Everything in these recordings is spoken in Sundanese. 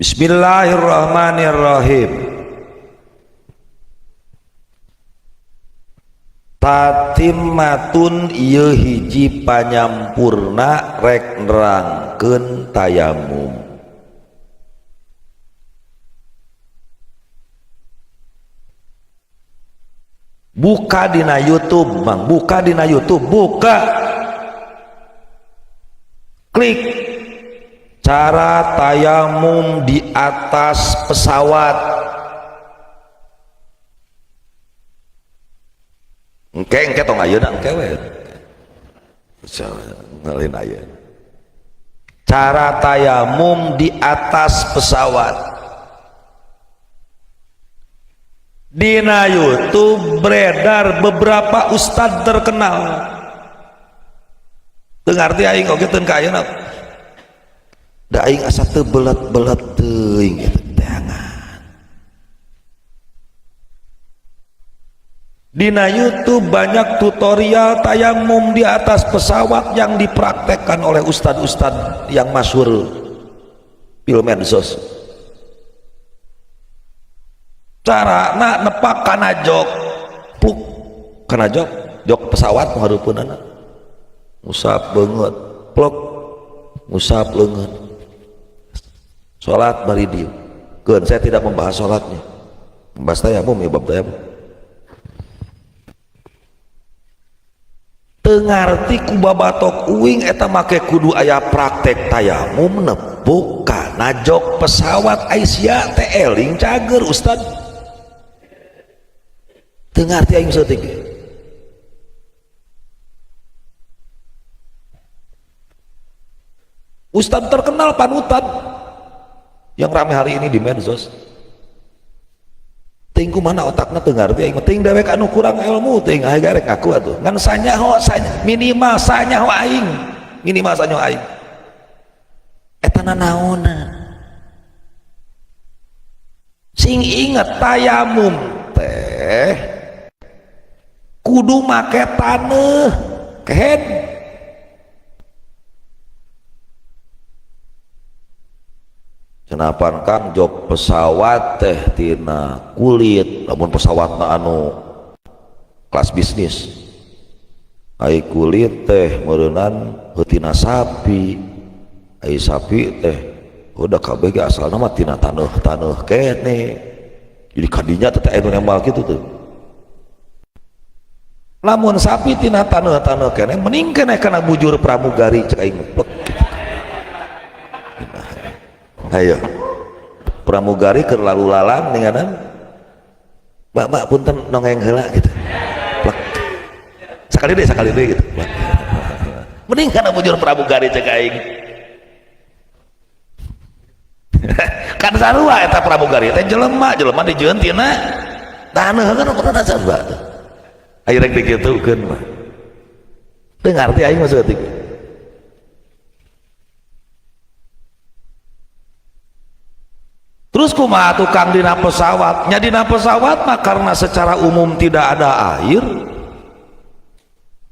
Bismillahirrahmanirrahim. Tatimmatun ieu hiji panyampurna rek nerangkeun tayamum. Buka dina YouTube, Bang, buka dina YouTube, buka. Klik cara tayamum di atas pesawat. Engke engke tong ayeuna engke we. Ngelin ayeuna. Cara tayamum di atas pesawat. Dina YouTube beredar beberapa ustad terkenal. Teu ngarti aing oge teu ka ayeuna. Da aing asa teu belet-belet teuing gitu teangan. Dina YouTube banyak tutorial tayamum di atas pesawat yang dipraktekkan oleh ustad-ustad yang masyhur fil medsos. Cara nak nepak kana jok, pluk kana jok, jok pesawat nu hareupeunana. Ngusap beungeut, pluk ngusap leungeun. Salat bari dieu. Keun saya tidak membahas salatnya. Membahas tayamum ya bab tayamum. Teu ngarti ku babatok uing eta make kudu aya praktek tayamum nepuk kana jok pesawat. Ai sia teh eling cager ustad. Teu ngarti aing saeutik. Ustad terkenal panutan yang rame hari ini di medsos. Ting mana otakna teu ngarti aing, ting dewek anu kurang ilmu ting aing garek ngaku atuh. Ngan sanyaho sanya, minimal sanyaho aing, minimal sanyaho aing. Eta nanaonan. Sing inget tayamum teh kudu make taneuh kehed. Senapan kang jok pesawat teh tina kulit, lamun pesawatna anu kelas bisnis ai kulit teh meureunan heutina sapi, ai sapi teh udah kabeh ge asalna mah tina taneuh-taneuh kene. Jadi kadinya teh anu nembal kitu tuh. Lamun sapi tina taneuh-taneuh kene mending keneh kana bujur pramugari cek aing plek gitu. Ayo pramugari keur lalu lalang ninganan, mbak mbak punten nongeng heula gitu, plek sekali deh gitu, plek. Mending kana bujur pramugari cek aing kan sarua eta pramugari teh jelema jelema dijieun tina taneuh kan ukuran sarua tuh. Ayo rek dikitukeun mah teu ngarti aing maksud atiku. Terus kumaha tukang dina pesawat? Nya dina pesawat mah karena secara umum tidak ada air,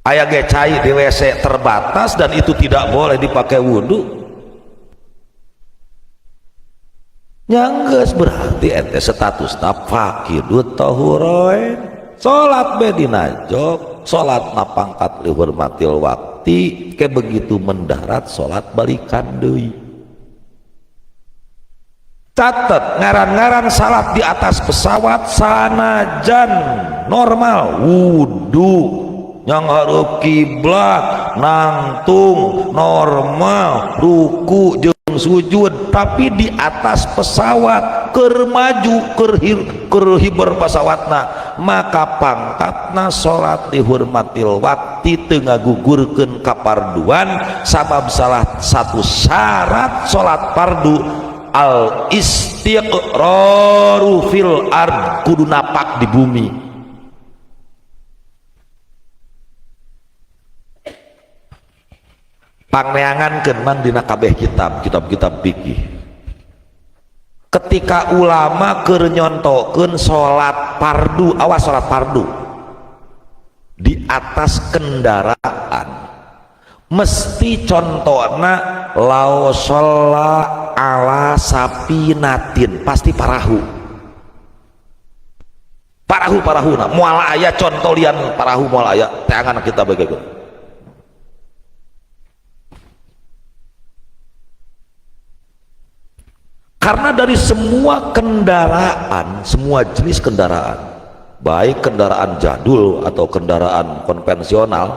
aya ge cai di WC terbatas dan itu tidak boleh dipakai wudhu. Nya geus berarti ente statusna faqidut tahuroin. Salat be dina jok, salat na pangkat lihurmatil wakti, ke begitu mendarat salat balikan deui. Catat ngaran-ngaran salat di atas pesawat sanajan normal wudu yang hareup kiblat nangtung normal ruku jeung sujud, tapi di atas pesawat keur maju keur hiber pesawatna maka pangkatna salat dihormatil waktu teu ngagugurkeun kaparduan sabab salah satu syarat salat fardu al istiqraru fil ard, kudu napak di bumi. Pangneangankeun mang dina kabeh kitab, kitab-kitab fikih. Ketika ulama keur nyontokeun salat fardu, awas salat fardu di atas kendaraan mesti contohna lau sholla ala sapinatin, pasti parahu. Parahu parahuna moal aya contolian parahu moal aya teangan kita begitu. Karena dari semua kendaraan, semua jenis kendaraan, baik kendaraan jadul atau kendaraan konvensional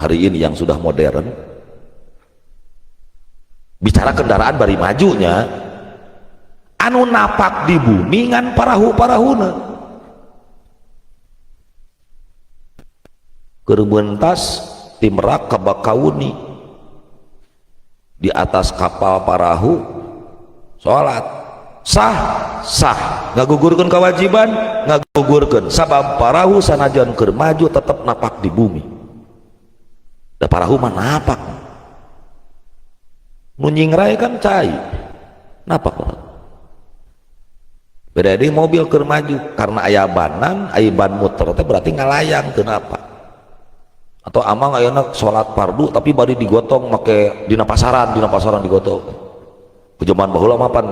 hari ini yang sudah modern, bicara kendaraan bari majunya, anu napak di bumi ngan parahu-parahuna. Keur bentas ti Merak ka Bakauni di atas kapal parahu salat sah sah, ngagugurkeun kewajiban, ngagugurkeun sabab parahu sanajan keur maju tetep napak di bumi. Da parahu mah napak, nu nyingrai kan cai napak. Beda di mobil keur maju karena aya banan, aya ban muter teh berarti ngalayang teu napak. Atau amang ayeuna salat fardu tapi bari digotong make dina pasaran, dina pasaran digotong. Jaman baheula mah pan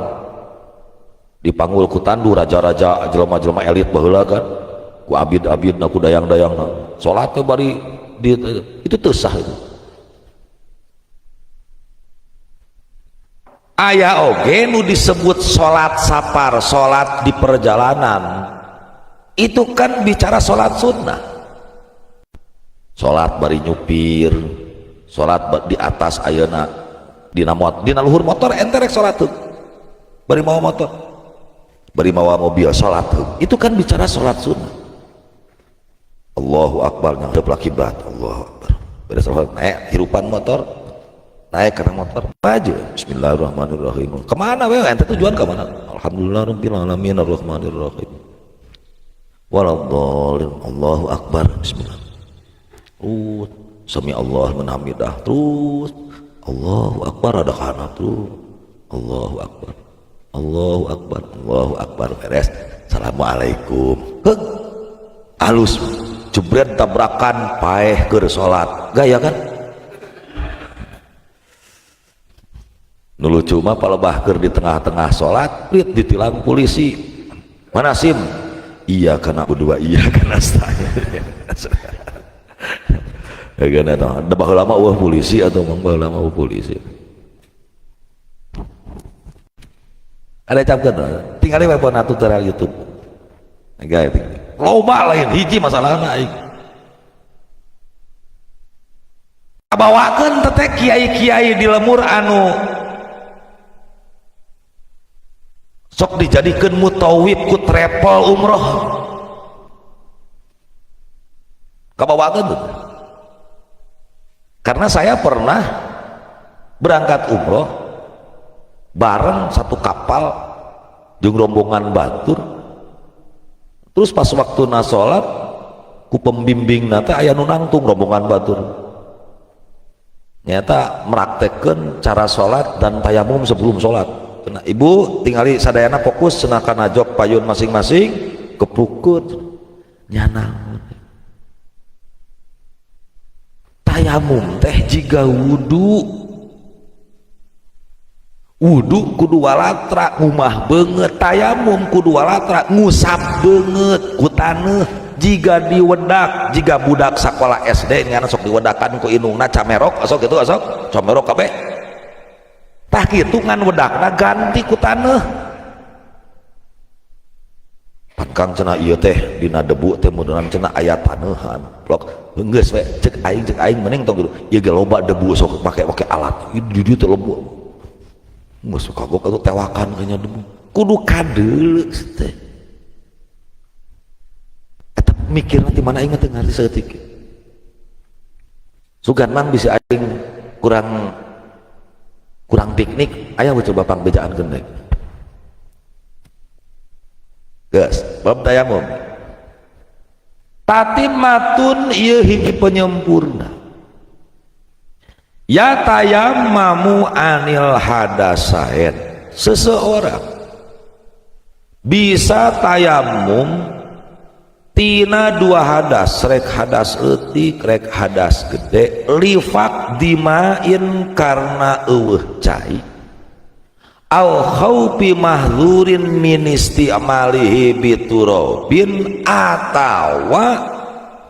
dipanggul ku tandu raja-raja, jelema-jelema elit baheula kan, ku abid-abidna, ku dayang-dayangna. Salat teh bari di, itu teu sah itu. Aya oge nu disebut salat safar, salat di perjalanan. Itu kan bicara salat sunnah. Salat bari nyupir, salat di atas ayeuna dina mot, dina luhur motor ente rek salat tuh. Bari mawa motor, bari mawa mobil salat tuh. Itu kan bicara salat sunnah. Allahu akbar ngadep kiblat, Allahu akbar. Beres salat naik hirupan motor, naik karena motor maju, bismillahirrahmanirrahim. Kemana we ente tujuan ke mana? Alhamdulillah rabbil alamin arrahmanirrahim. Waladhdallin, Allahu akbar, bismillah. Sami Allah liman hamidah terus. Allahu akbar ada kana tuh. Allahu akbar. Allahu akbar. Allahu akbar beres. Assalamualaikum. Heug. Alus jebret tabrakan paeh keur salat. Gaya kan? Nu lucu mah palebah keur di tengah-tengah salat, prit ditilang polisi. Mana SIM? Iya kana berdua, iya kana stanya. Karena da baheula mah eueuh polisi atau mang baheula mah eueuh polisi. Ada camkeun tinggali we pon tutorial YouTube. Gaya loba lain hiji masalahna aing. Kabawakeun teh kiai-kiai di lemur anu sok dijadikeun mutawif ku travel umroh. Kabawakeun tuh. Karena saya pernah berangkat umroh bareng satu kapal jeung rombongan batur. Terus pas waktu sholat ku pembimbing teh aya nu nangtung rombongan batur. Nyata meraktekkeun cara sholat dan tayamum sebelum sholat. Nah, ibu tingali sadayana fokus cenah kana jok payun masing-masing keprukut nyana. Tayamum teh jiga wudu, wudu kudu walatra ngumah beungeut, tayamum kudu walatra ngusap beungeut ku taneuh jiga diwedak, jiga budak sakola SD ngana sok diwedakan ku indungna camerok asok gitu asok camerok kabeh tah kitu ngan wedakna ganti ku taneuh. Kang cenah ieu teh dina debu teh mudunan cenah aya taneuhan plok geus we cek aing mending tong gitu ieu ge loba debu sok make-make alat di dieu teh loba geus kagok atuh tewakan kayaknya debu kudu kadeuleu teh eta mikirna ti mana aing teu ngarti saeutik. Sugan mang bisa aing kurang kurang piknik aya coba pangbejaan deui. Geus, bab tayamum. Tatimatun ieu hiji penyempurna. Ya tayammamu anil hadasain. Seseorang bisa tayamum tina dua hadas, rek hadas leutik, rek hadas gede, lifak dimain karena eueuh cai. Au khaufi mahzurin min istimalihi biturabin, atawa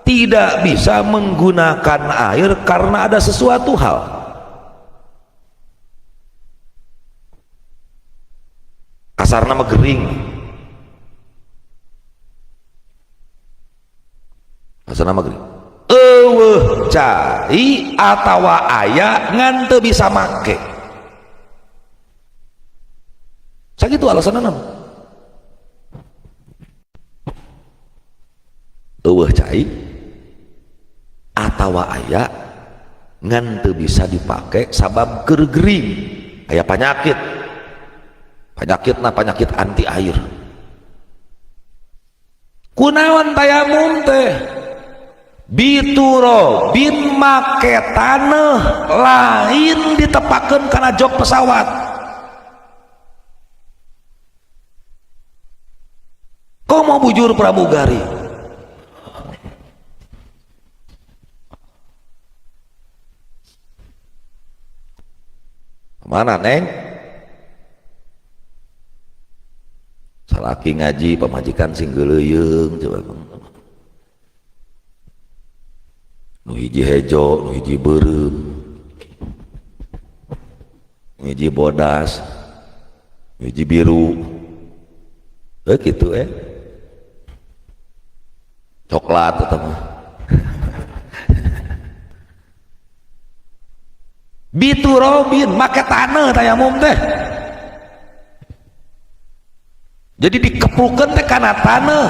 tidak bisa menggunakan air karena ada sesuatu hal. Kasarna mah gering, kasarna mah gering, eueuh cai atawa aya ngan teu bisa make. Sakitu alasanna mah. Eueuh cai atawa aya ngan teu bisa dipake sabab keur gering, aya penyakit, penyakitna penyakit anti air. Kunaon tayamum teh? Biturobin, make taneuh, lain ditepakeun kana jok pesawat. Komo bujur pramugari. Mana neng? Salaki ngaji pamajikan sing geuleuyeung coba. Nu hiji hejo, nu hiji beureum, nu hiji bodas, nu hiji biru. Gitu coklat eta mah. Biturobin make taneuh tayamum teh. Jadi dikeprukeun teh kana taneuh.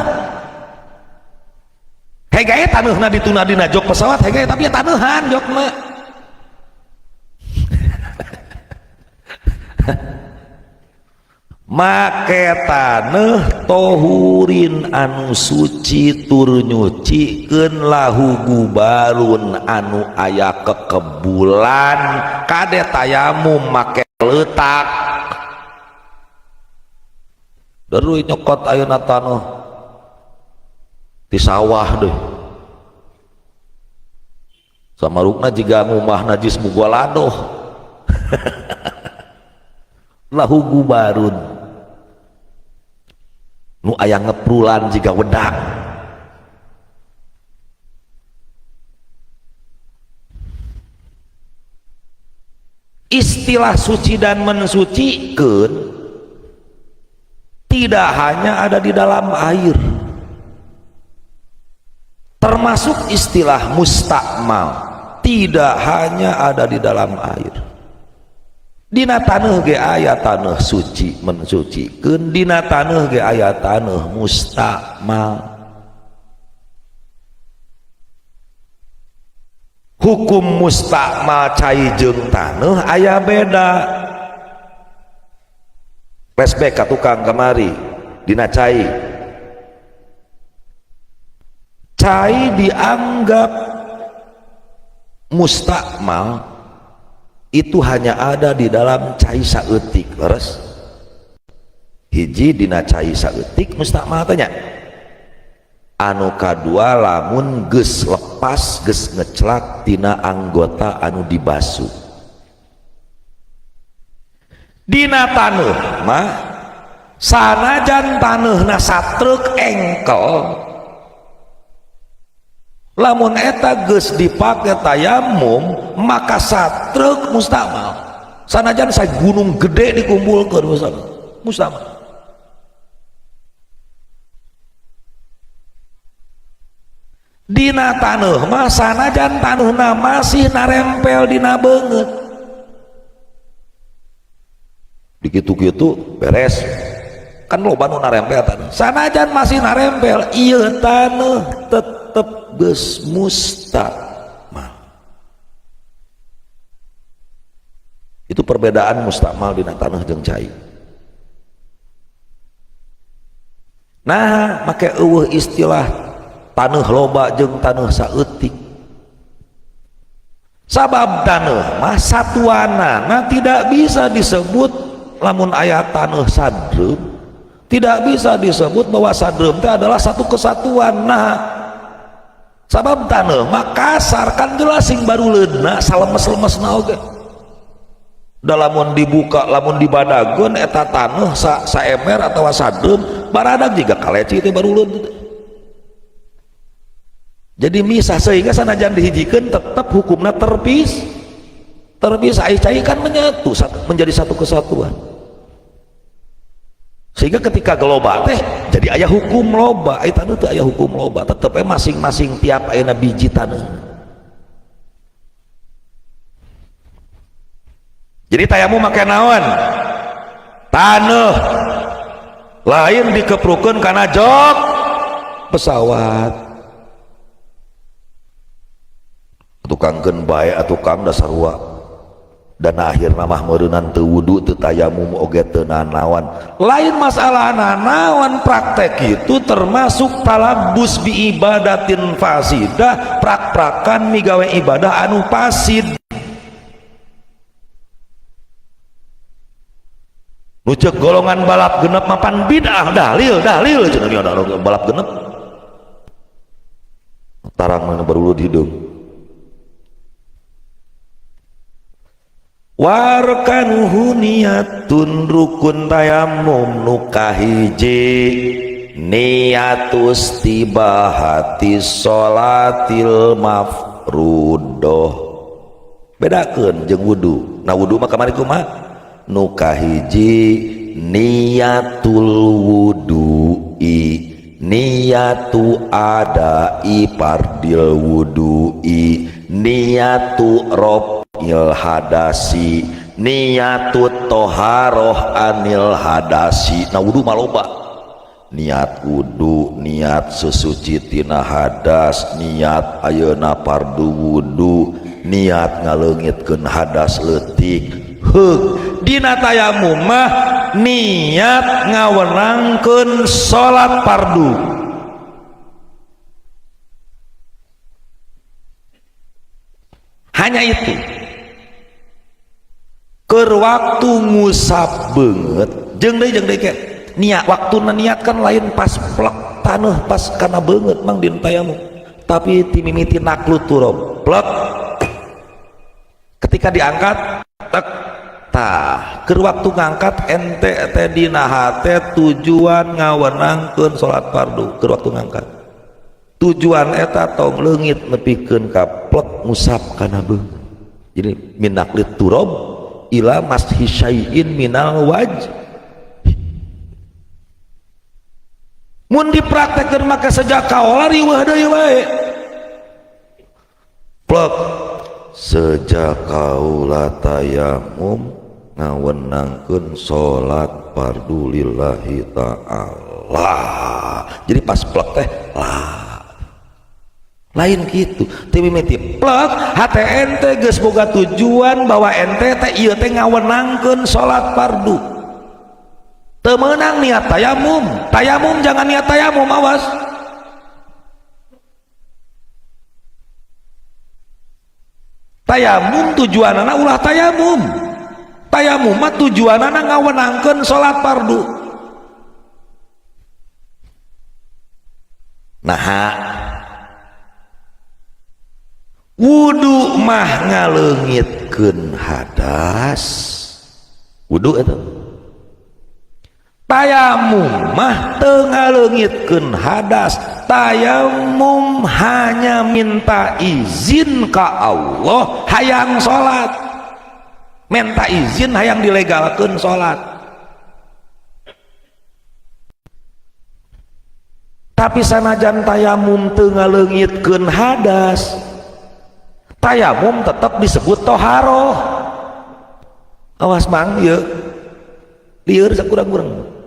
Hegae taneuhna dituna dina jok pesawat hegae, tapi ya taneuhan jokna. Make taneuh tohurin anu suci tur nyucikeun lahu gubarun anu aya kekebulan, kade tayamum make leutak. Deui nyokot ayeuna taneuh di sawah deh. Samarukna jiga ngumah najis mugwaladoh. Lahu gubarun nu aya ngeprulan jiga wedang. Istilah suci dan mensucikan tidak hanya ada di dalam air, termasuk istilah mustakmal tidak hanya ada di dalam air. Dina taneuh ge aya taneuh suci mensucikeun, dina taneuh ge aya taneuh mustakmal. Hukum mustakmal cai jeung taneuh aya beda. Flashback ka tukang kamari dina cai. Cai dianggap mustakmal itu hanya ada di dalam cai saeutik, leres. Hiji dina cai saeutik mustakmal teh nya. Anu kadua lamun geus lepas, geus ngeclak tina anggota anu dibasu. Dina taneuh mah sanajan taneuhna satrek engkel, lamun eta geus dipake tayamum maka satrek mustakmal. Sanajan sa gunung gede dikumpulkeun mustakmal. Dina taneuh mah sanajan taneuhna masih narempel dina beungeut, dikitu-kitu beres kan loba nu narempel taneuh. Sanajan masih narempel ieu taneuh tetep geus mustakmal. Itu perbedaan mustakmal dina taneuh jeung cai. Nah, make eueuh istilah taneuh loba jeung taneuh saeutik. Sabab taneuh mah satuanana tidak bisa disebut, lamun aya taneuh sadreum tidak bisa disebut bahwa sadreum teh adalah satu kesatuan. Nah, sabab taneuh mah kasar kan jelas sing baru leuna salemes-lemesna oge. Da lamun dibuka, lamun dibadageun eta taneuh saemer atawa sadem baradag jiga kaleci teh barulun. Jadi misah sehingga sanajan dihijikeun tetap hukumna terpisah. Ai cai kan menyatu menjadi satu kesatuan. Sehingga ketika geloba teh jadi aya hukum loba, ai taneuh teh aya hukum loba, tetep we masing-masing tiap ayeuna biji taneuh. Jadi tayamum make naon? Taneuh. Lain dikeprukeun kana jok pesawat. Tukangkeun bae atuh kang da sarua. Dan akhirna mah meureunan teu wudu, teu tayamum oge teu nanaon. Lain masalah nanaon, praktek itu termasuk talabus bi ibadatin fasidah, prak-prakan migawe ibadah anu fasid. Nu ceuk golongan balap genep mapan bid'ah, dalil dalil cenah dia ada balap genep. Tarang mana barulud hidung. Warkanuhu niatun rukun tayamum nu kahiji niatus tibahati sholatil mafrudoh. Bedakeun jeung wudu. Nah wudu mah kamari kumaha? Nu kahiji niatul wudu'i, niatu adai fardil wudu'i, niatu rofil hadasi, niatu toharoh anil hadasi. Nah wudu mah loba, niat wudu, niat sesuci tina hadas, niat ayeuna fardu wudu, niat ngaleungitkeun hadas leutik. Heug dina tayamum mah niat ngawenangkeun salat fardu. Hanya itu. Keur waktu ngusap beungeut jeung deui ke niat waktuna niat kan lain pas plek taneuh pas kana beungeut mang dina tayamum, tapi ti mimiti naklut turab plek ketika diangkat tek tah keur waktu ngangkat ente teh dina hate tujuan ngawenangkeun salat fardu. Keur waktu ngangkat tujuan eta tong leungit nepikeun ka plek ngusap kana beungeut. Jadi minaklit turab ila mashi syai'in minal waj. Mun dipraktekkeun maka sejak kaola riweuh deui wae. Plek sejak kaula tayamum ngawenangkeun salat fardu lillahi ta'ala. Jadi pas plek teh lah lain gitu, teu mimiti plek hate ente geus boga tujuan bahwa ente teh ieu teh ngawenangkeun salat fardu. Teu meunang niat tayamum, tayamum jangan niat tayamum, awas. Tayamum tujuanana ulah tayamum. Tayamum mah tujuanana ngawenangkeun salat fardu. Nah, wudu mah ngaleungitkeun hadas. Wudu eta. Tayamum mah teu ngaleungitkeun hadas. Tayamum hanya minta izin ka Allah hayang salat. Minta izin hayang dilegalkeun salat. Tapi sanajan tayamum teu ngaleungitkeun hadas, tayamum tetap disebut toharoh. Awas mang ieu lieur sakurang-kurang.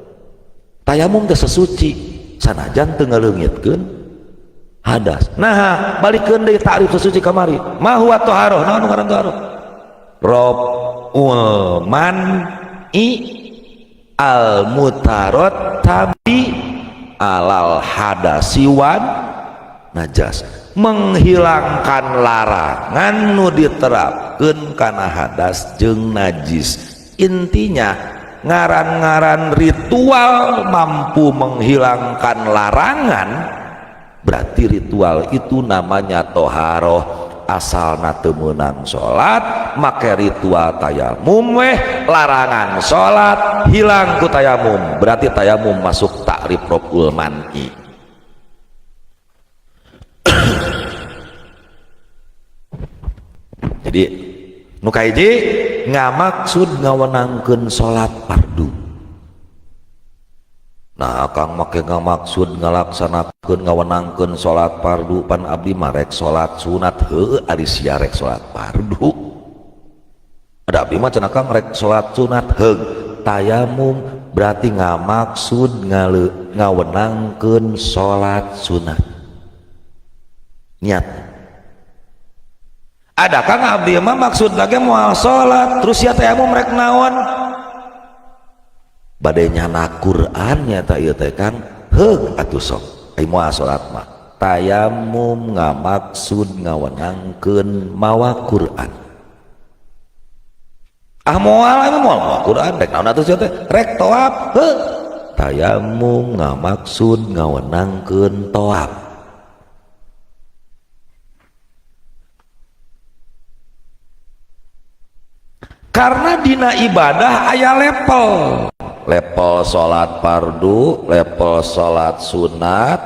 Tayamum teh sesuci sanajan teu ngaleungitkeun hadas. Nah, balikeun deui ta'rif sesuci kamari. Ma huwa toharoh? Naon ngaran toharoh? Raf'ul man'i al mutarattabi alal hadasi wan najas, menghilangkan larangan nu diterapkeun kana hadas jeung najis. Intinya ngaran-ngaran ritual mampu menghilangkan larangan, berarti ritual itu namanya toharoh. Asalna teu meunang salat, make ritual tayamum weh larangan salat hilang ku tayamum. Berarti tayamum masuk takrif raf'ul man'i. Jadi nu kahiji ngamaksud ngawenangkeun salat fardu. Nah akang make ngamaksud ngalaksanakeun ngawenangkeun salat fardu, pan abdi mah rek salat sunat. Heueuh, ari sia rek salat fardu. Ada abdi mah cenah kang rek salat sunat. Heug, tayamum berarti ngamaksud ngawenangkeun salat sunat. Niat. Ada kang abdi mah maksud lagi moal salat, terus sia tayamum rek naon? Bade nyana Quran nya ta ieu teh kang. Heug atuh sok, ai moal salat mah tayamum ngamaksud ngawenangkeun mawa Quran. Ah moal, anu moal mawa Quran rek naon atuh sia teh? Rek tawaf. Heuh, tayamum ngamaksud ngawenangkeun tawaf. Karena dina ibadah aya level, level salat fardu, level salat sunat,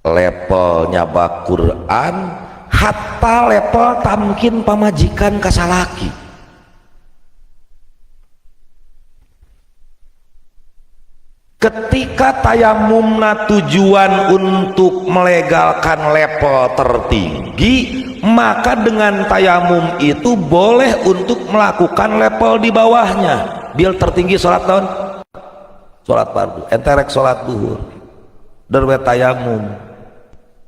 level nyabak Quran, hatta level tamkin pamajikan kasalaki. Ketika tayamumna tujuan untuk melegalkan level tertinggi, maka dengan tayamum itu boleh untuk melakukan level di bawahnya. Bil tertinggi salat naon? Salat fardu. Ente rek salat duhur, derwe tayamum,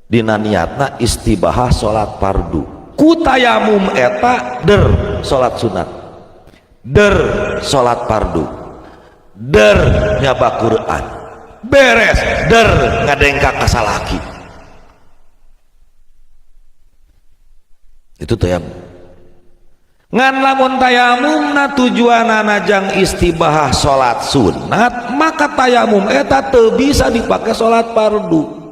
dina niatna istibahah salat fardu. Ku tayamum eta der salat sunat, der salat fardu, der nyaba Quran, beres der ngadengkak ka salaki. Itu tayamum. Ngan lamun tayamumna tujuanana jang istibahah salat sunat, maka tayamum eta teu bisa dipake salat fardu.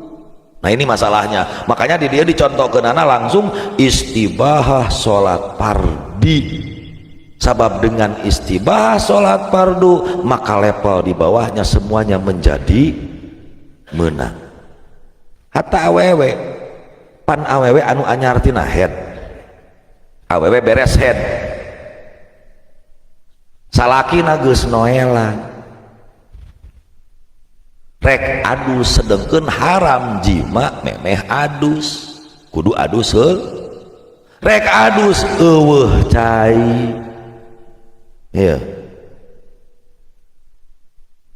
Nah ini masalahnya. Makanya di dia dicontohkeunana langsung istibahah salat fardi. Sabab dengan istibahah salat fardu, maka level di bawahnya semuanya menjadi menang. Hatta awewe, pan awewe anu anyar tina head, awewe beres head, salakina geus noelan rek adus, sedengkeun haram jima memeh adus, kudu adus heuh. Rek adus eueuh cai. Iya,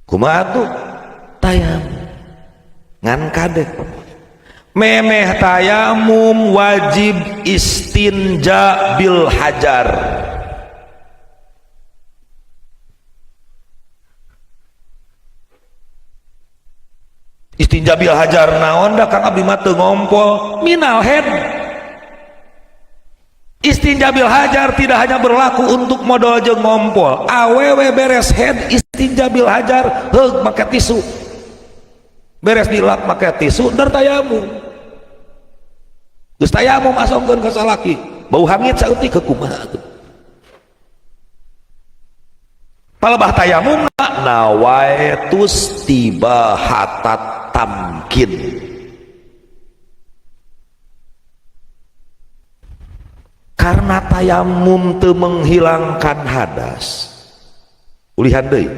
kumaha tuh tayamum. Ngan kadek memeh tayamum wajib istinja bil hajar. Istinja bil hajar naon da kang abdi mah teu ngompol minal head. Istinja bil hajar tidak hanya berlaku untuk modal jeung ngompol. Awewe beres head istinja bil hajar, heug make tisu. Beres dilap make tisu der tayamum. Geus tayamum asongkeun ka salaki, bau hangit saeutik ke kumaha atuh. Palebah tayamum nawaitus tibahatat tamkin. Karena tayamum teu menghilangkan hadas. Ulihan deui.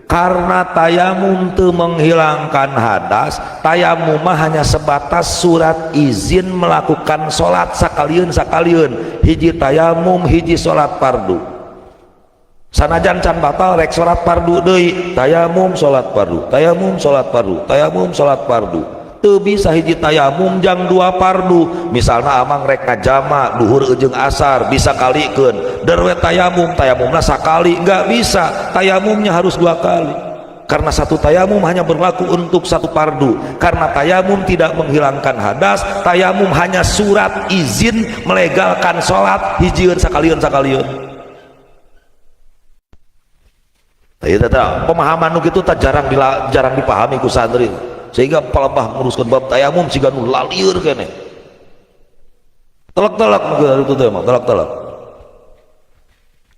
Karena tayamum teu menghilangkan hadas, tayamum mah hanya sebatas surat izin melakukan salat sakalieun-sakalieun. Hiji tayamum, hiji salat fardu. Sanajan can batal rek salat fardu deui, tayamum salat fardu, tayamum salat fardu, tayamum salat fardu. Teu bisa hiji tayamum jang dua fardu. Misalna amang rek ngajama duhur jeung asar bisa kalikeun, derwe tayamum, tayamumna sakali nggak bisa, tayamumnya harus dua kali. Karena satu tayamum hanya berlaku untuk satu fardu. Karena tayamum tidak menghilangkan hadas, tayamum hanya surat izin melegalkan sholat hijieun sakalieun sakalieun. Nah, itu pemahaman nu kitu tak jarang jarang dipahami ku santri, sehingga palebah nguruskeun bab tayamum siga nu lalieur keneh. Telak-telak nu kitu teh mah, telak-telak.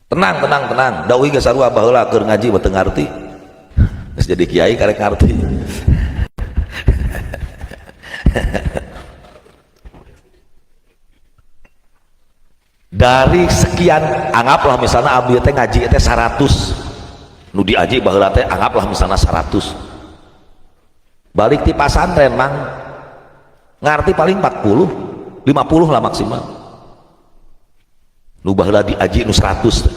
Tenang, tenang, tenang. Da uing geus sarua baheula keur ngaji mah teu ngarti. Geus jadi kiai karek ngarti. Dari sekian, anggaplah misalnya abdi teh ngaji teh 100, nu diaji baheula teh anggaplah misalnya 100, balik ti pasantren mang ngarti paling 40 50 lah maksimal. Nu baheula diaji nu 100 teh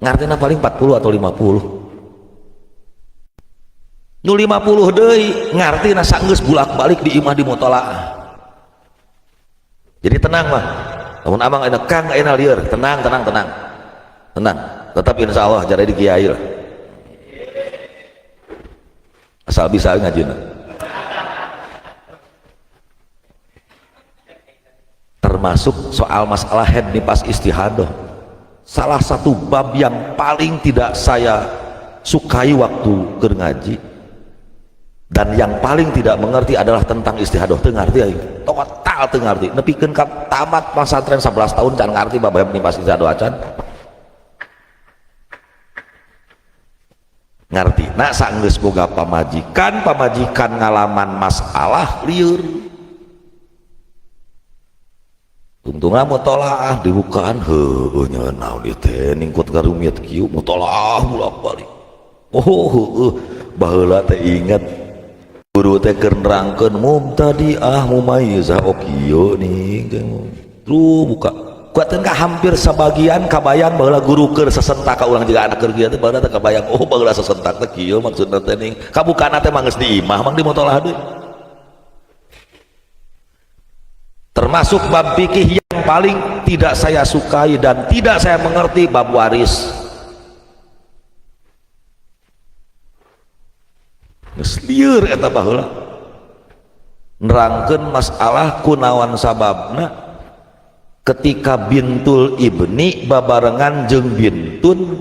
ngartina paling 40 atau 50, nu 50 deui ngartina sanggeus bulak-balik di imah di mutolaah. Jadi tenang mah, lamun amang ayeuna kang ayeuna lieur, tenang, tenang, tenang, tenang, tetap insya Allah jadi di kiai lah, asal bisa ngajina. Termasuk soal masalah haid nifas istihadah, salah satu bab yang paling tidak saya sukai waktu keur ngaji dan yang paling tidak mengerti adalah tentang istihadah. Teu ngarti aing, total teu ngarti, nepikeun ka tamat pesantren 11 tahun can ngarti bab haid nifas istihadah acan ngarti. Nah sanggeus boga pamajikan, pamajikan ngalaman masalah lieur, tungtungna mutolaah dibukaan, heueuh nya naon ieu teh ningkut garumit kieu, mutolaah bolak-balik. Oh heueuh, baheula teh inget guru teh keur nerangkeun mubtadi'ah mumayyizah, oh kieu nih terus buka kuateun ka hampir sabagian kabayang baheula guru keur sesentak ka urang juga anak keur kieu teh baheula teh kabayang, oh baheula sesentak teh kieu maksudna teh ning kabukana teh mah geus di imah mang di mutolaah deui. Termasuk bab fikih yang paling tidak saya sukai dan tidak saya mengerti, bab waris. Geus lieur eta baheula nerangkeun masalah kunaon sababna ketika bintul ibni babarengan jeung bintun,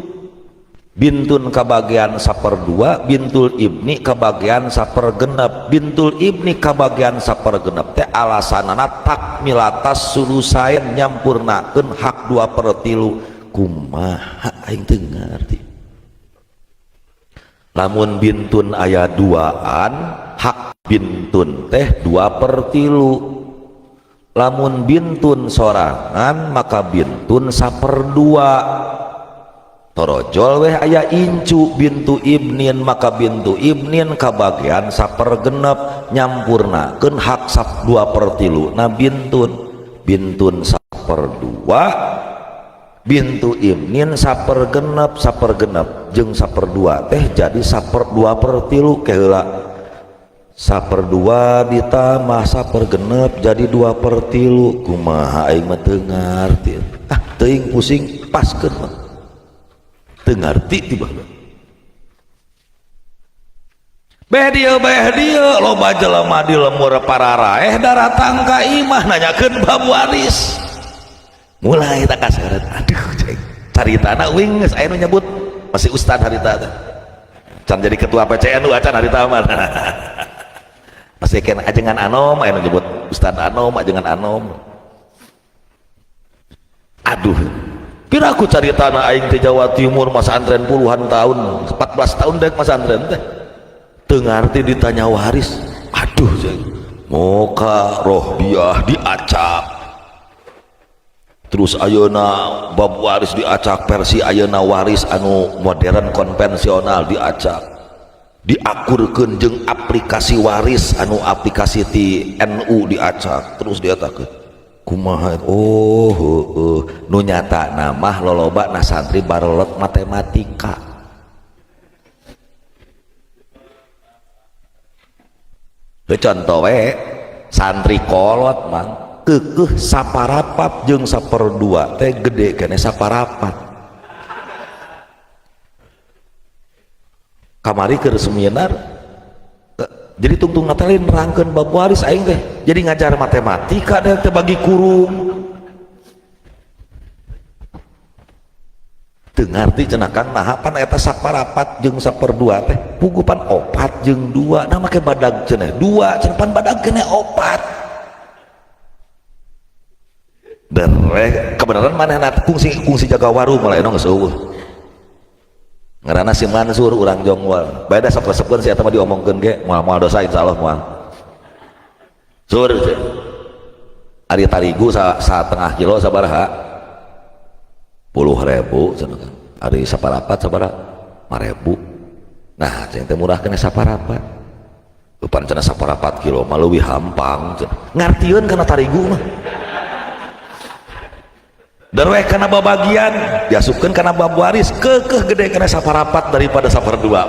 bintun kabagian saperdua, bintul ibni kabagian sapergenep. Bintul ibni kabagian sapergenep teh alasanana takmilatas sulusain, nyampurnakeun hak 2/3. Kumaha aing teu ngarti. Lamun bintun aya duaan, hak bintun teh 2/3. Lamun bintun sorangan maka bintun saperdua. Torojol weh aya incu bintu ibnin, maka bintu ibnin kabagian sapergenep, nyampurnakeun hak sap 2/3. Nah bintun, bintun saperdua, bintu ibnin sapergenep, sapergenep jeung saperdua teh jadi saper 2/3. Keheula saperdua ditambah sapergenep jadi 2/3. Kumaha aing mah teu ngarti, ah teuing pusing paskeun mah teu ngarti tiba. Beh dieu, beh dieu, loba jelema di lemur pararaeh daratang ka imah nanyakeun bab waris. Mulai tak kaseret, aduh cek caritana uing geus aya nu nyebut masih ustad harita teh can jadi ketua PCNU acan harita mah. Masih kena ajengan anom, aya nu nyebut ustad anom, ajengan anom. Aduh piraku caritana aing di Jawa Timur masantren puluhan tahun, 14 tahun dek masantren teh teu ngarti ditanya waris. Aduh cek moka rohbiah diacak terus ayeuna bab waris diacak versi ayeuna waris anu modern konvensional diacak, diakurkeun jeung aplikasi waris anu aplikasi ti NU diacak terus diatakeun kumaha. Oh heueuh, nu nyata mah loloba na santri barelet matematika. Heuh contoh we santri kolot mang keukeuh saparapat jeung saperdua teh gede kene saparapat. Kamari keur seminar jadi tungtung teh nerangkeun bab waris aing teh jadi ngajar matematika deh teh bagi kurung teu ngarti cenah Kang naha pan eta saparapat jeung saperdua teh pugupan 4 jeung 2, nah make badag cenah 2 cenah pan badag keneh 4. Derek kebenaran manehna kungsi kungsi jaga warung malah eno geus eueuh. Ngaranna si Mansur urang Jonggol. Bae da sok resepkeun si eta mah diomongkeun ge moal-moal dosa insyaallah moal. Sur ari tarigu sa setengah kilo sabaraha? 10.000 cenah kan. Ari saparapat sabaraha? 5.000. Nah, cing teh murah kena saparapat. Eupan cenah saparapat kilo mah leuwih hampang cenah. Ngartieun kana tarigu mah. Derweh kana babagian diasupkeun kana bab waris keukeuh gede kana saparapat daripada saperdua.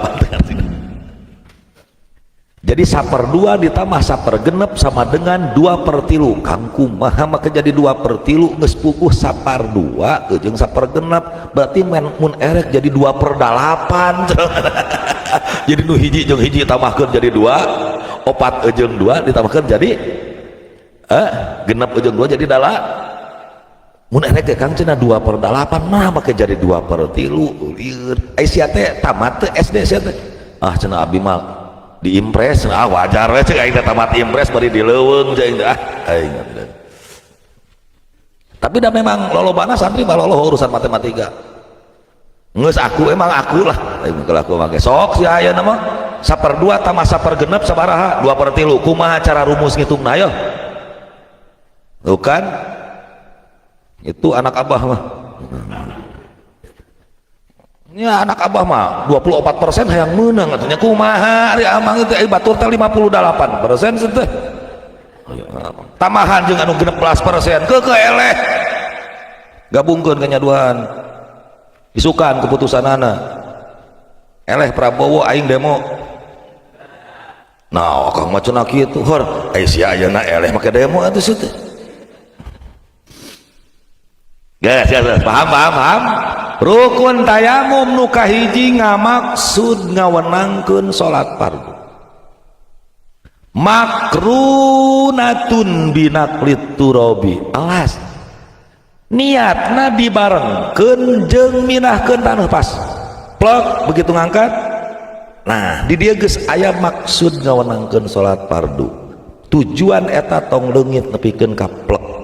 Jadi saperdua ditambah sapergenep sama dengan 2/3. Kang kumaha maka jadi 2/3 geus puguh sapardua jeung sapergenep berarti mun erek jadi 2/8. Jadi nu hiji jeung hiji tambahkeun jadi 2, opat jeung 2 ditambahkeun jadi genep jeung 2 jadi dala. Mun erek ge Kang cenah 2/8 mah make jadi 2/3. Lieur. Ai sia teh tamat teh SD sia teh. Ah cenah abi mah diimpres, ah wajar we cek aing teh tamat impres bari di leuweung cek ah aing. Tapi dah memang lolobana santri mah loloh urusan matematika. Geus aku emang aku lah aing kalau aku make sok si ayeuna mah saperdua tambah sapergenep sabaraha? 2/3. Kumaha cara rumus ngitungna ayo? Tuh kan? Itu anak abah mah. Ya anak abah mah 24% hayang meunang atunya kumaha ari amang itu ai batur teh 58% teh. Tambahan jeung anu 16% keukeuh eleh. Gabungkeun kanyaduhan. Isukan keputusanana. Eleh Prabowo aing demo. Nah, akang mah cenah kitu hor. Ai sia ayeuna eleh make demo atuh sia teh. Geus, geus, paham, paham, paham. Rukun tayamum nu kahiji ngamaksud ngawenangkeun salat fardu. Makrunatun binaqlit turabi. Alas. Niatna dibarengkeun jeung mindahkeun taneuh pas. Plek begitu ngangkat. Nah, di dieu geus aya maksud ngawenangkeun salat fardu. Tujuan eta tong leungit nepikeun ka plek.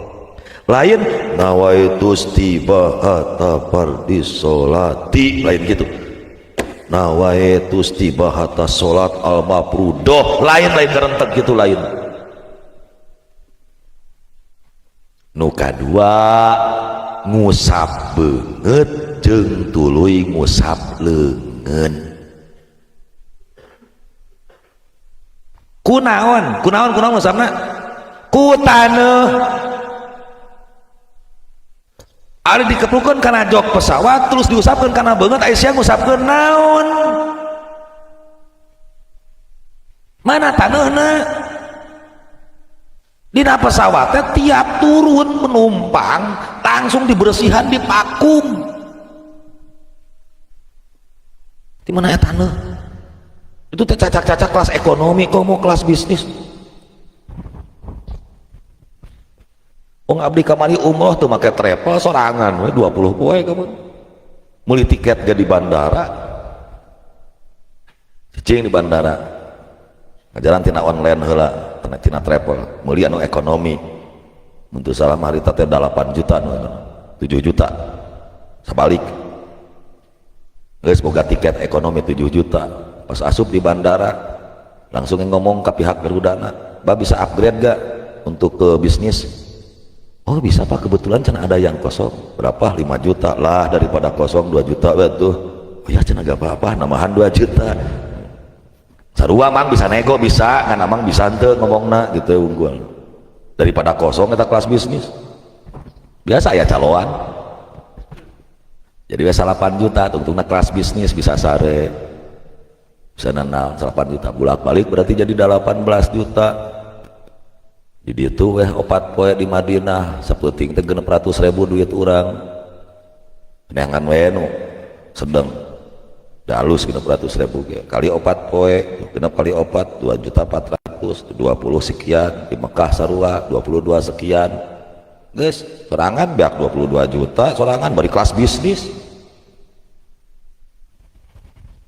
Lain nawaitu istibahata fardhi sholati, lain gitu. Nawaitu istibahata salat al mafrudoh, lain lain kerentek gitu lain. Nu kadua ngusap beungeut jeung tuluy ngusap leungeun. Kunaon? Kunaon kunaon ngusapna? Ku taneuh. Ari dikeplukeun kana jok pesawat terus diusapkeun kana beungeut ai sia ngusapkeun naon? Mana taneuhna? Dina pesawatnya tiap turun penumpang langsung dibersihan dipakum. Di mana ya taneuh? Itu teh cacak-cacak kelas ekonomi kok mau kelas bisnis. Wong abdi kamari umroh tuh make travel sorangan we 20 poe kamu. Meuli tiket ge di bandara. Cicing di bandara. Ngajaran tina online heula, tina travel. Meuli anu ekonomi. Mun teu salah harita teh 8 juta nu 7 juta. Sabalik. Geus boga tiket ekonomi 7 juta. Pas asup di bandara langsung ngomong ke pihak Garudana, "Bah bisa upgrade gak untuk ke bisnis?" Oh bisa Pak, kebetulan cenah ada yang kosong. Berapa? 5 juta lah, daripada kosong 2 juta betul. Oh ya cenah gak apa-apa, nambahan 2 juta. Sarua mang bisa nego bisa, kan amang bisa henteu ngomongna gitu unggul. Daripada kosong kita kelas bisnis. Biasa ya caloan. Jadi biasa 8 juta, tungtungna kelas bisnis bisa sare. Bisa nanal 8 juta bolak-balik berarti jadi 18 juta. Di ditu weh 4 poe di Madinah sapenting teh 600.000 duit urang. Neangan we nu sedeng. Dalus 600.000 ge. Kali 4 poe, genep kali 4 2.400.000, 20 sekian di Mekah sarua 22 sekian. Geus sorangan beak 22 juta sorangan bari kelas bisnis.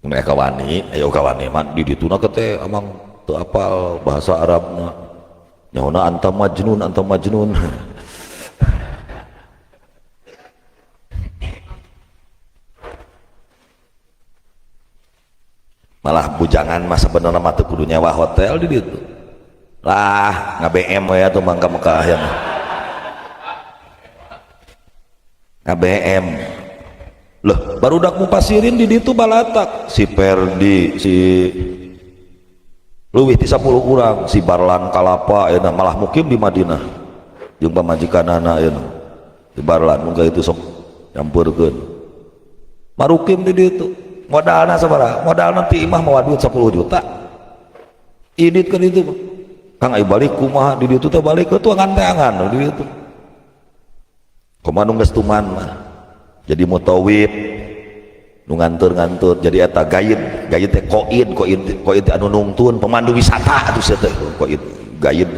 Mereka wani, ayo kawani mah di dituna teh amang teu apal bahasa Arabna. Nyaona anta majnun, anta majnun. Malah bujangan mah sebenarnya mah teu kudu nyewa hotel di ditu. Lah, nga-BM we atuh mangka Mekah ya mah. Nga-BM. Loh, barudak mupasirin di ditu balatak si Perdi, si leuwih ti 10 urang, si Barlan Kalapa ayeuna malah mukim di Madinah jeung pamajikanana ayeuna. Si Barlan mun itu sok nyampeurkeun. Marukim di ditu. Modalna sabaraha? Modalna ti imah mawa duit 10 juta. Idit ka ditu. Kang ayo balik kumaha di ditu teh balik ke tuangan teangan di ditu. Kumaha nu geus tuman mah. Jadi mutawif nu ngantur-ngantur jadi eta gaid, gaid teh koid, koid, koid anu nungtun pemandu wisata atuh sia teh koid, gaid.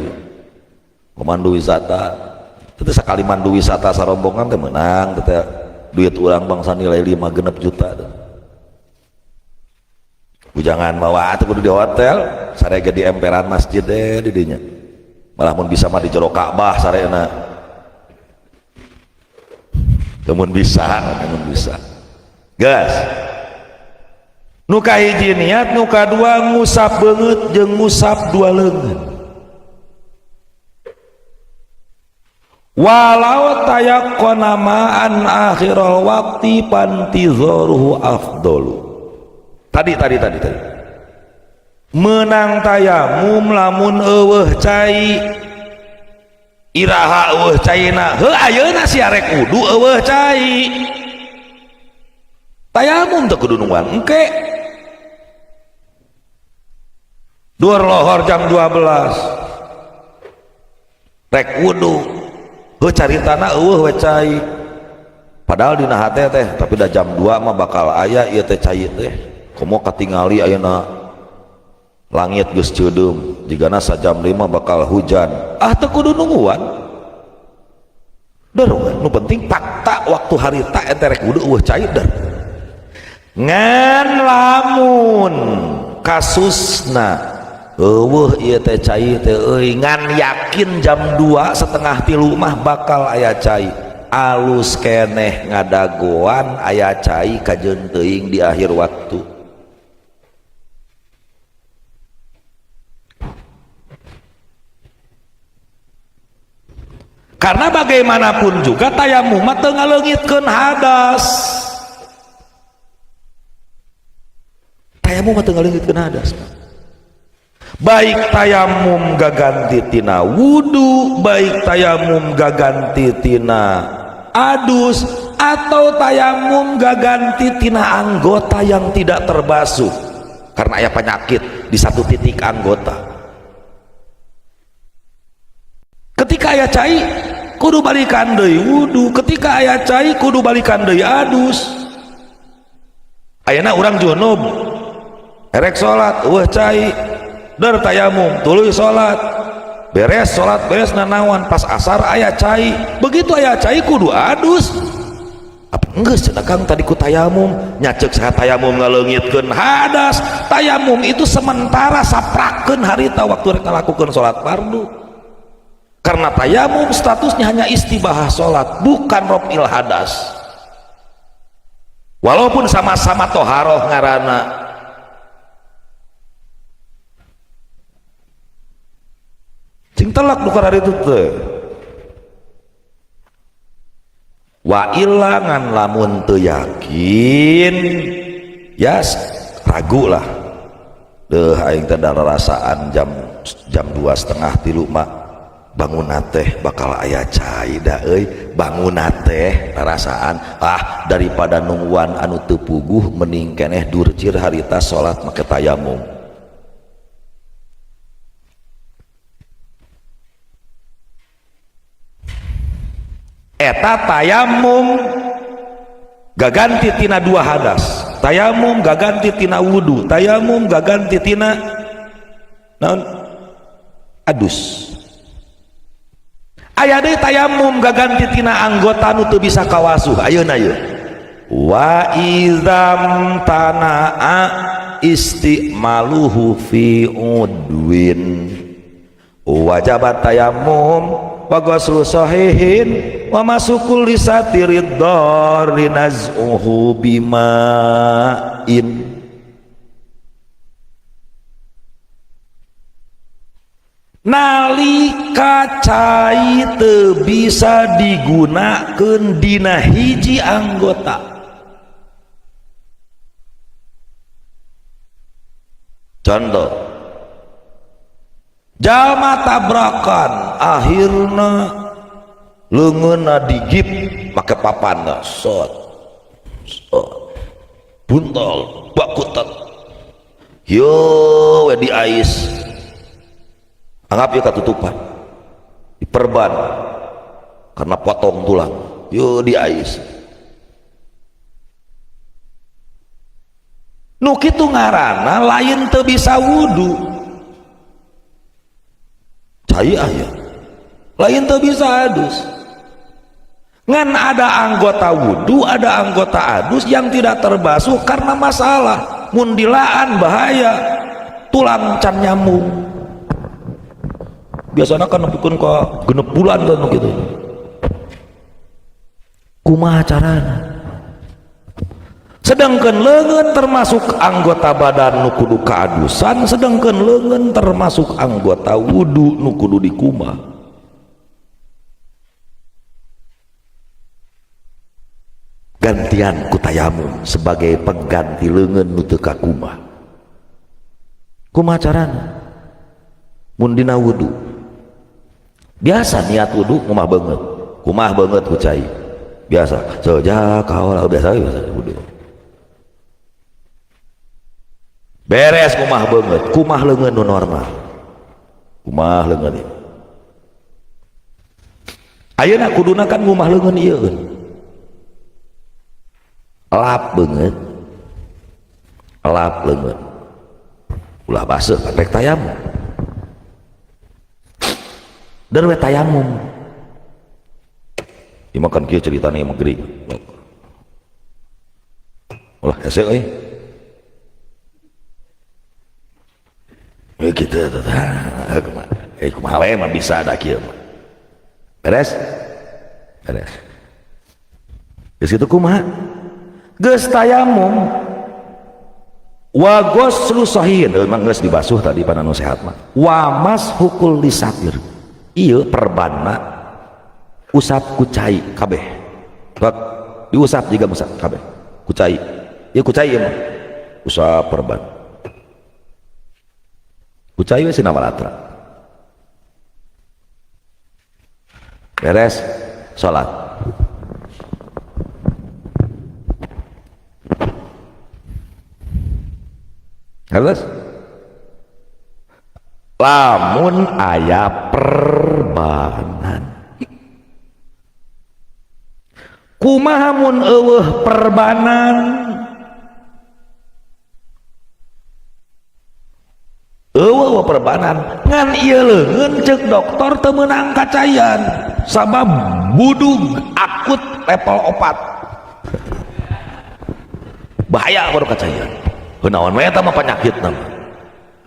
Pemandu wisata. Teu sakali mandu wisata sarombongan teh meunang teh duit urang bangsa nilai 5 genep juta teh. Bujangan mawa atuh kudu di hotel, sarega di emperan masjid deh di dinya. Malah mun bisa mah di jero Ka'bah sarena. Mun bisa, mun bisa. Gas. Nu kahiji niat, nu kadua ngusap beungeut jeung ngusap dua leungeun. Walau tayaqqana ma'an akhiral waqti pantizaruhu afdalu. Tadi. Menang tayamum lamun eueuh cai. Iraha eueuh caina. Heuh ayeuna sia rek wudu eueuh cai. Tayamum teu kudu nungguan engke. Dur lohor jam 12. Rek wudu. Heuh caritana eueuh we cai. Padahal dina hate teh tapi da jam 2 mah bakal aya ieu teh cai teh. Komo katingali ayeuna langit geus ceudeum jigana sajam 5 bakal hujan. Ah teu kudu nungguan. Der nu penting fakta waktu harita ente rek wudu eueuh cai der. Ngan lamun kasusna eueuh ieu teh cai teh euy ngan yakin jam 2 setengah tilu mah bakal aya cai. Alus keneh ngadagoan aya cai kajeun teuing di akhir waktu. Karena bagaimanapun juga tayamum mah teu ngaleungitkeun hadas. Tayamum mah teu ngaleungitkeun hadas. Baik tayamum gaganti tina wudu, baik tayamum gaganti tina adus, atau tayamum gaganti tina anggota yang tidak terbasuh karena aya penyakit di satu titik anggota. Ketika aya cai kudu balikan deui wudu, ketika aya cai kudu balikan deui adus. Ayeuna urang junub erek salat eueuh cai, der tayamum tuluy salat, beres salat beres nanawan pas asar aya cai, begitu aya cai kudu adus. Apa geus cenah Kang tadi ku tayamum, nya ceuk saha tayamum ngaleungitkeun hadas. Tayamum itu sementara saprakeun harita waktu rek ngalakukeun salat fardu. Karena tayamum statusnya hanya istibahah salat, bukan raf'il hadas. Walaupun sama-sama toharoh ngaranna. Cing telak nu hari itu teh. Wa illa ngan lamun teu yakin, ya ragu lah. Deuh aing teh rasaan jam 2:30 mah bangun teh bakal aya cai da euy, bangun teh rasaan ah daripada nungguan anu teu puguh mending keneh durcir harita salat make tayamum. Eta tayamum gaganti tina dua hadas, tayamum gaganti tina wudu, tayamum gaganti tina naon adus. Aya deui tayamum gaganti tina anggota nu teu bisa kawasuh. Ayeuna ieu wa izam tanaa istimaluhu fi udwin wajabat tayamum wa ghuslu sahihin wa masukul lisatirid darri naz'uhu bima'in. Nalika cai teu bisa digunakeun dina hiji anggota. Contoh, jalma tabrakan akhirna leungeunna digip make papan, sot sot buntal bakutet yo we di ais, anggap ya katutupan diperban karena potong tulang, yo di ais. Nu kitu ngaranna lain teu bisa wudu, cai aya, lain teu bisa adus, ngan ada anggota wudu, ada anggota adus yang tidak terbasuh karena masalah mun dilaan bahaya, tulang can nyambung. Biasanya kan nepikeun ka 6 bulan kan gitu. Kumaha carana? Sedangkan leungeun termasuk anggota badan nu kudu kaadusan, sedangkan leungeun termasuk anggota wudu nu kudu dikumbah. Gantian ku tayamum sebagai pengganti leungeun nu teu kakumbah. Kumaha carana? Mun dina wudu biasa niat wudu kumah beungeut, kumah beungeut ku cai biasa sejak kaola biasa biasa wudu beres kumah beungeut, kumah leungeun nu normal, kumah leungeun ieu. Ayeuna kuduna kan ngumah leungeun ieu, lap beungeut, lap leungeun, ulah baseuh pan rek tayamum, dan we tayamum. Ieu mah kan kieu ceritana ieu mah gering. Ulah hese euy. Gitu kumaha we mah bisa da kieu mah. Beres? Beres. Geus kitu kumaha? Geus tayamum wa ghuslu sahihin, memang geus dibasuh tadi pada nu sehat mah. Wa mashukul lisatir. Ieu perbanna usap ku cai kabeh. Diusap juga usap kabeh ku cai. Ieu ku cai ieu mah. Usap perban. Ku cai we sina walatra. Beres salat. Harus lamun aya perbanan, kumaha mun eueuh perbanan? Eueuh perbanan ngan ieu leungeun ceuk dokter teu meunang kacayan sabab budug akut level 4, bahaya baru kacayan. Naon we eta mah penyakitna mah.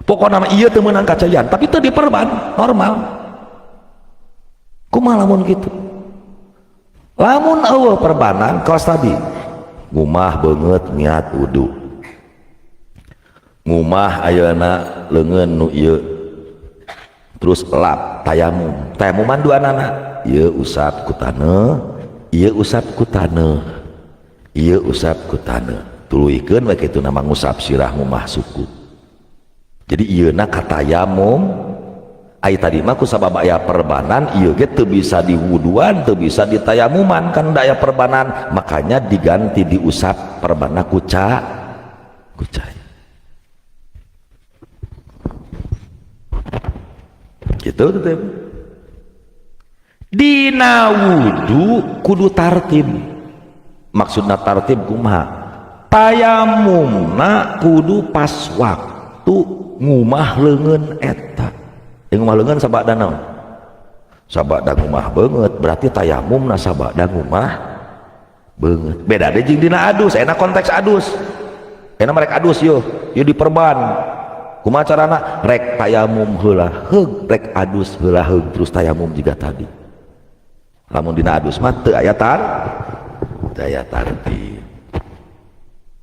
Pokona mah ieu teu meunang kacayan tapi teu diperban normal. Kumaha lamun kitu? Lamun eueuh perbanan kawas tadi, ngumah beungeut niat wudu, ngumah ayeuna leungeun nu ieu, terus lap tayamum, tayamuman duanana, ieu usap ku taneuh, ieu usap ku taneuh, ieu usap ku taneuh, tuluykeun we kitu nama ngusap sirah ngumah suku. Jadi ieuna katayamum. Ai tadi mah ku sabab aya perbanan ieu ge teu bisa diwuduan, teu bisa ditayamuman kan da aya perbanan, makanya diganti diusap perbanna ku cai. Gitu tetep. Dina wudu kudu tartib. Maksudna tartib kumaha? Tayamumna kudu pas waktu ngumah leungeun eta. Yang ngumah leungeun sabada naon? Sabada ngumah beungeut, berarti tayamumna sabada ngumah beungeut. Beda deui jeung dina adus, enak konteks adus. Enak merek adus yo, yo diperban. Kumaha carana? Rek tayamum heula heug, rek adus heula heug, terus tayamum juga tadi. Lamun dina adus mah teu aya teu aya tartib.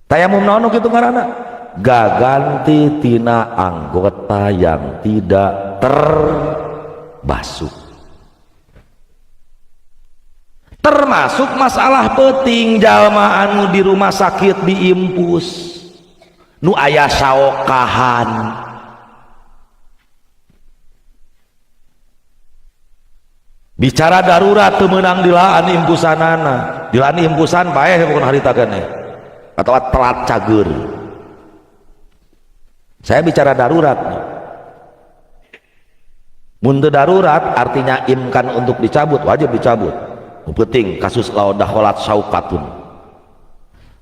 Tayamum naon nu kitu ngaranna? Gaganti tina anggota yang tidak terbasuh. basuh. Termasuk masalah peuting jalma anu di rumah sakit diimpus nu aya saokahan. Bicara darurat teu meunang dilaan impusanana, dilaan impusan paeh bukan harita keneh atau telat cager. Saya bicara darurat. Mun teu darurat artinya imkan untuk dicabut, wajib dicabut. Penting kasus laudakholat saukatun.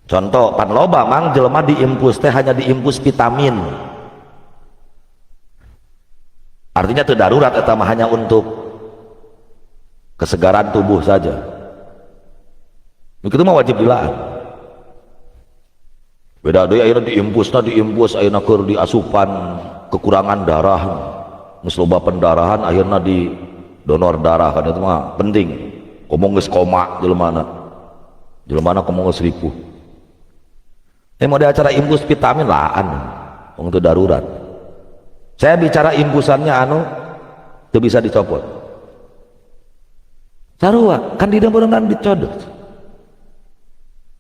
Contoh pan loba mang jelema diimpus teh hanya diimpus vitamin. Artinya teu darurat eta mah hanya untuk kesegaran tubuh saja. Begitu mah wajib dilaan. Beda deui ayeuna diimpusna diimpus ayeuna keur diasupan kekurangan darah. Geus loba pendarahan akhirna di donor darah kan itu mah penting. Komo geus koma jelemana. Jelemana komo geus ripuh. Mau di acara infus vitamin laan untuk darurat. Saya bicara impusannya anu teu bisa dicopot. Sarua kan di dalam dicodot.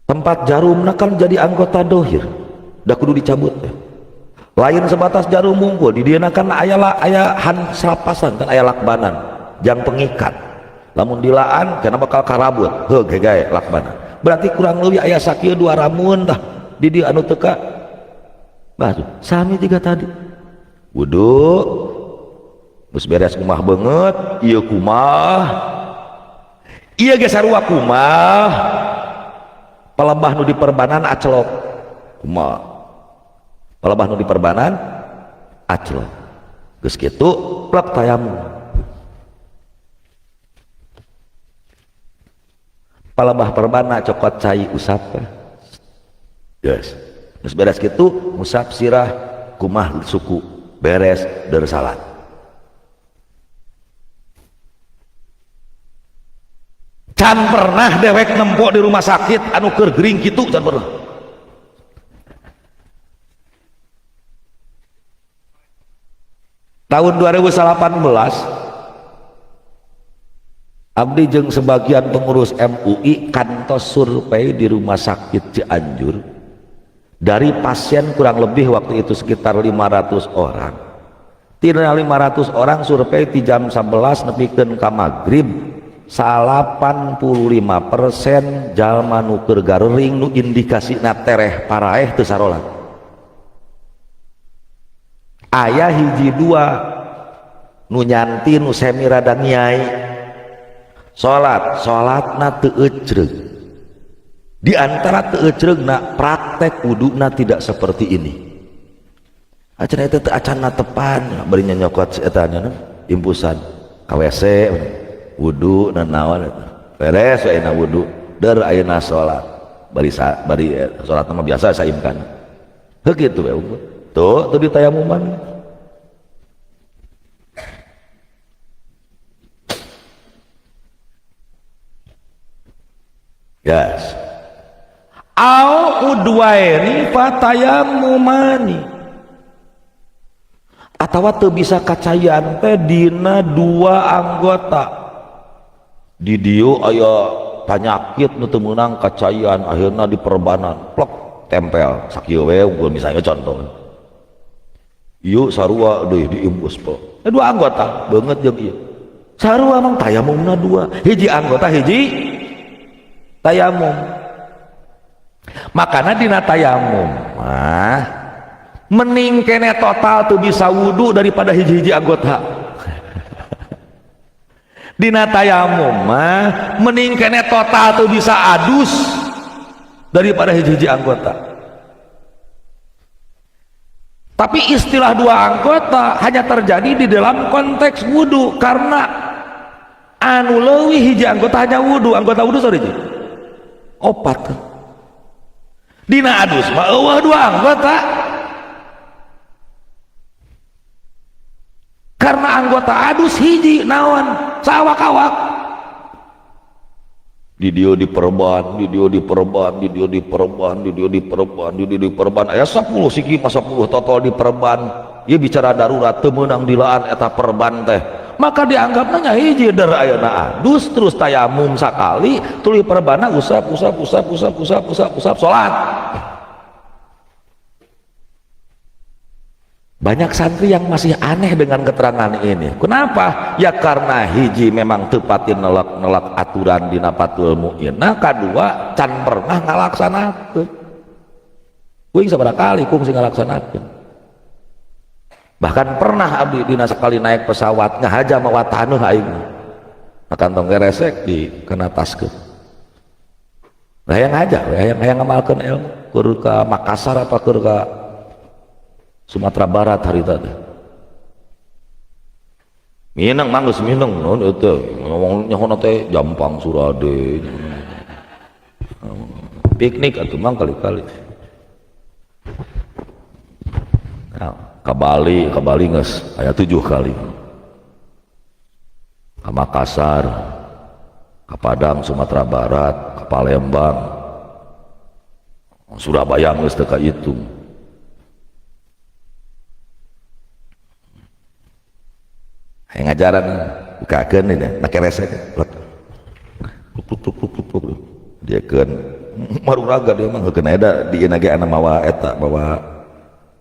Tempat jarumna kan jadi anggota dohir. Da kudu dicabut ya. Lain sebatas jarum mungkul di dieu kan aya aya han salapasan kan aya lakbanan jang pengikat. Lamun dilaan kana bakal karabut heuh gegae lakbanan. Berarti kurang lebih aya sakieu dua ramun tah di dieu anu teu ka basuh. Sami tiga tadi. Wudu geus beres kumah beungeut, ieu kumah. Ieu ge sarua kumah. Palebah nu diperbanan acelok. Kumaha? Palebah nu diperbanan acelok. Geus kitu plek tayamum. Palebah perbana cokot cai usap. Geus. Geus beres kitu ngusap sirah kumah suku beres der salat. Can pernah dewek nempok di rumah sakit anu keur gering kitu can pernah. Tahun 2018 abdi jeung sebagian pengurus MUI kantos survei di rumah sakit Cianjur. Dari pasien kurang lebih waktu itu sekitar 500 orang. Tina 500 orang survei di jam 11 nepikeun ka magrib 85% jalma nu keur garering nu indikasina tereh paraeh teu sarolat. Aya hiji dua nu nyanti nu semi rada nyai. Salat, salatna teu ecreug. Di antara teu ecreugna praktek wuduna tidak seperti ini. Acan eta teu acan tepan bari nyokot eta nya impusan ka WC wudu nanaon eta. Beres we ayeuna wudu, der ayeuna salat. Bari bari salat mah biasa saimkan. Heuh kitu we unggul. Tuh, tuh ditayamuman. Yes. Au udwaini fatayamumani. Atawa teu bisa kacayan teh dina dua anggota. Di dieu aya panyakit nu teu meunang kacayan akhirna diperbanan plek tempel sakieu we unggul misalnya contoh. Ieu sarua deui diimpus plek. Dua anggota beungeut jeung ieu. Sarua mang tayamumna dua, hiji anggota hiji tayamum. Makana dina tayamum mah mending kene total tuh bisa wudu daripada hiji-hiji anggota. Dina tayamum mah mending kene total tuh bisa adus daripada hiji-hiji anggota. Tapi istilah dua anggota hanya terjadi di dalam konteks wudu karena anu leuwih hiji anggota hanya wudu, anggota wudu sorry opat. Dina adus mah eueuh dua anggota. Karena anggota adus hiji naon sawak-awak. Di dieu diperban, di dieu diperban, di dieu diperban, di dieu diperban, di dieu diperban. Aya 10 siki mah 10 total diperban. Ieu bicara darurat teu meunang dilaan eta perban teh. Maka dianggapna nya hiji der ayeuna adus terus tayamum sakali tuluy perbana usap usap usap usap usap usap usap salat. Banyak santri yang masih aneh dengan keterangan ini. Kenapa? Ya karena hiji memang tepatin nelak-nelak aturan dina Fathul Muin. Nah, kadua can pernah ngalaksanakeun. Kuing sabaraha kali kungsi ngalaksanakeun. Bahkan pernah abdi dina sekali naik pesawat ngahaja mawa taneuh aing. Nah, kantong keresek di kena taskeun. Nah, hayang aja, hayang hayang ngamalkeun ilmu. Keur ka Makassar apa keur ka Sumatera Barat hari tadi. Minang manggus minang non itu ngomong nyaho teh Jampang Surade. Piknik atuh mang kali-kali. Nah, ke Bali geus aya 7 kali. Ke Makassar, ke Padang, Sumatera Barat, ke Palembang, Surabaya geus teu kahitung. Yang ngajaran bukakeun ini na keresek plek pluk pluk pluk pluk pluk dia keun maruraga dia mah heukeun eda di ieu ge ana mawa eta mawa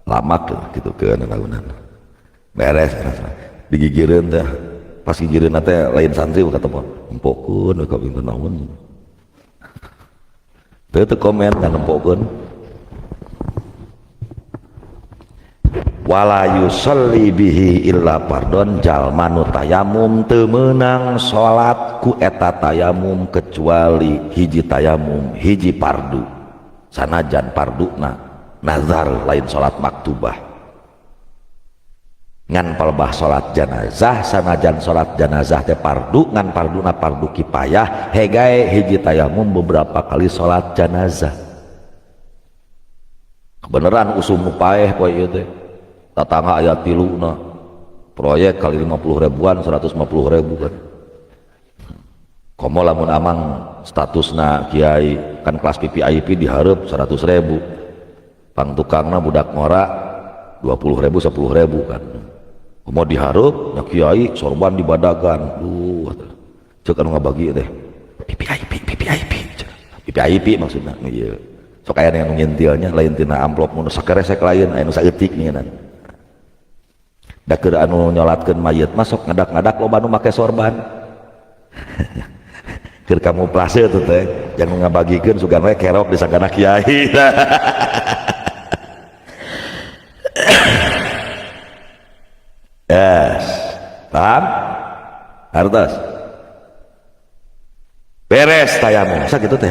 lamak gitu keun naunan beres digigireun teh pas gigireun teh lain santri kata mah empokeun we kabeh naon teu teu komen kan empokeun. Wala yusolli bihi illa fardon jalma nu tayamum teu meunang salat ku eta tayamum kecuali hiji tayamum hiji fardu sanajan farduna nazar lain salat maktubah ngan palbah salat janazah sanajan salat janazah teh fardu ngan farduna fardu kifayah hegae hiji tayamum beberapa kali salat janazah. Kebenaran usum nu paeh poe ieu teh tatangga aya tiluna proyek kali 50 ribuan 150 ribu kan. Komo lamun amang statusna kiai kan kelas VVIP dihareup 100 ribu pang tukangna budak ngora 20 ribu 10 ribu kan. Komo dihareup nya kiai sorban dibadagan duh ceuk anu ngabagi teh VVIP VVIP VVIP maksudna ieu sok aya nu ngintilnya lain tina amplop mun sakeresek lain aya nu saeutik nih. Da keur anu nyolatkeun mayit mah sok ngadak-ngadak loba nu make sorban. Keur kamuflase tuh teh, jangan ngabagikeun sugan we kerok disangkana kiai. Yes. Paham? Hartos. Beres tayamum. Sakitu teh.